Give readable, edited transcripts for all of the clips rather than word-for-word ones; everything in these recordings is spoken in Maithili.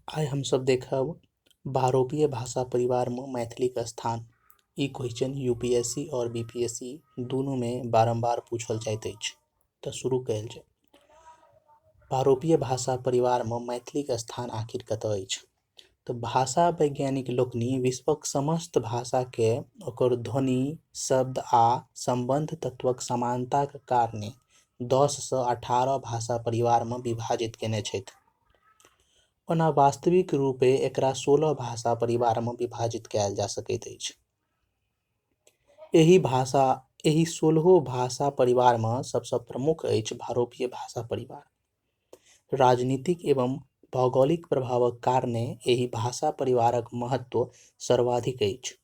आइ हमसब देखब भारोपीय भाषा परिवारमे मैथिलीके स्थान। ई क्वेश्चन यूपीएससी आओर बीपीएससी दुनूमे बारम्बार पूछल जाइत अछि। तऽ शुरू कयल जाय। भारोपीय भाषा परिवारमे मैथिलीके स्थान आखिर कतय अछि? तऽ भाषा वैज्ञानिक लोकनि विश्वक समस्त भाषाके ओकर ध्वनि, शब्द आ सम्बद्ध तत्वक समानताक कारणे 10 सँ 18 भाषा परिवारमे विभाजित केने छथि। ओना वास्तविक रूपे एकरा 16 भाषा परिवारमे विभाजित कयल जा सकैत अछि। एहि 16 भाषा परिवारमे सबसँ प्रमुख अछि भारोपीय भाषा परिवार। राजनीतिक एवं भौगोलिक प्रभावक कारणे एहि भाषा परिवारक महत्व सर्वाधिक अछि।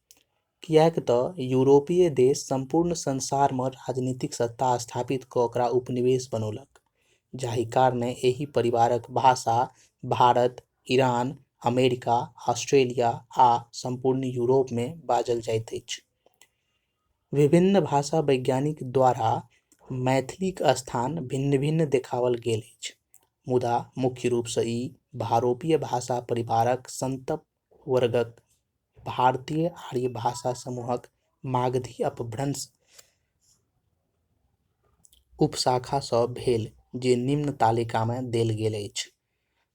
किएक तऽ यूरोपीय देश सम्पूर्ण संसारमे राजनीतिक सत्ता स्थापित कऽ ओकरा उपनिवेश बनौलक, जाहि कारणे एहि परिवारक भाषा भारत, ईरान, अमेरिका, ऑस्ट्रेलिया आ सम्पूर्ण यूरोपमे बाजल जाइत अछि। विभिन्न भाषा वैज्ञानिक द्वारा मैथिलीक स्थान भिन्न-भिन्न देखाओल गेल अछि, मुदा मुख्य रूपसँ ई भारोपीय भाषा परिवारक सप्तम वर्गक भारतीय आर्य भाषा समूहक मागधी अपभ्रंश उपशाखासँ भेल जे निम्न तालिकामे देल गेल अछि।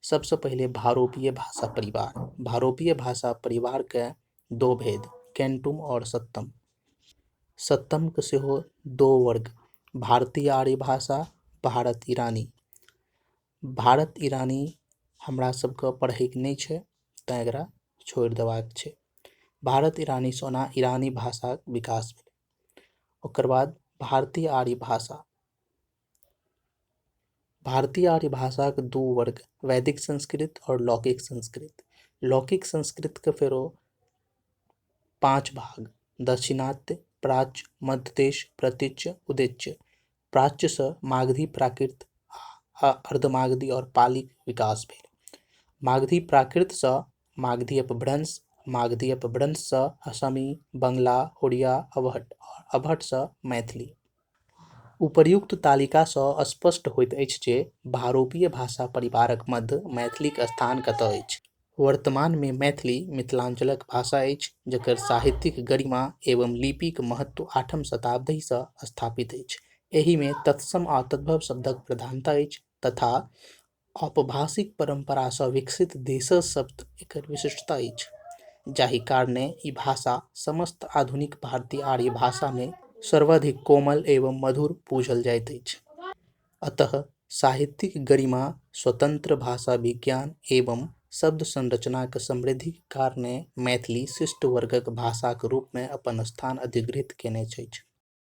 सबसँ पहिले भारोपीय भाषा परिवार। भारोपीय भाषा परिवारके दो भेद केंटुम और सत्तम। सत्तमके सेहो दो वर्ग भारतीय आर्य भाषा, भारत ईरानी। भारत ईरानी हमरा सबके पढ़ैके नहि छै, तैँ एकरा छोड़ि देबाक छै। भारत ईरानीसँ ओना ईरानी भाषाक विकास भेलै। ओकर बाद भारतीय आर्य भाषा। भारतीय आर्य भाषाक दू वर्ग वैदिक संस्कृत और लौकिक संस्कृत। लौकिक संस्कृतके फेरो पाँच भाग दक्षिणात्य, प्राच्य, मध्य देश, प्रतीच्य, उदीच्य। प्राच्यसँ मागधी प्राकृत आ अर्धमागधी और पालीक विकास भेल। मागधी प्राकृतसँ मागधी अपभ्रंश, मागधी अपभ्रंशसँ असमी, बंगला, उड़िया, अवहट्ठ और अवहट्ठसँ मैथिली। उपर्युक्त तालिकासँ स्पष्ट होइत अछि जे भारोपीय भाषा परिवारक मध्य मैथिलीक स्थान कतय अछि। वर्तमानमे मैथिली मिथिलांचलक भाषा अछि जकर साहित्यिक गरिमा एवं लिपिक महत्व आठम शताब्दीहिसँ स्थापित अछि। एहिमे तत्सम आ तद्भव शब्दक प्रधानता अछि तथा औपभाषिक परंपरासँ विकसित देशज शब्द एकर विशिष्टता अछि, जाहि कारणे ई भाषा समस्त आधुनिक भारतीय आर्य भाषामे सर्वाधिक कोमल एवं मधुर बूझल जाइत अछि। अतः साहित्यिक गरिमा, स्वतंत्र भाषा विज्ञान एवं शब्द संरचनाक समृद्धिक कारणे मैथिली शिष्ट वर्गक भाषाक रूपमे अपन स्थान अधिगृहित केने अछि।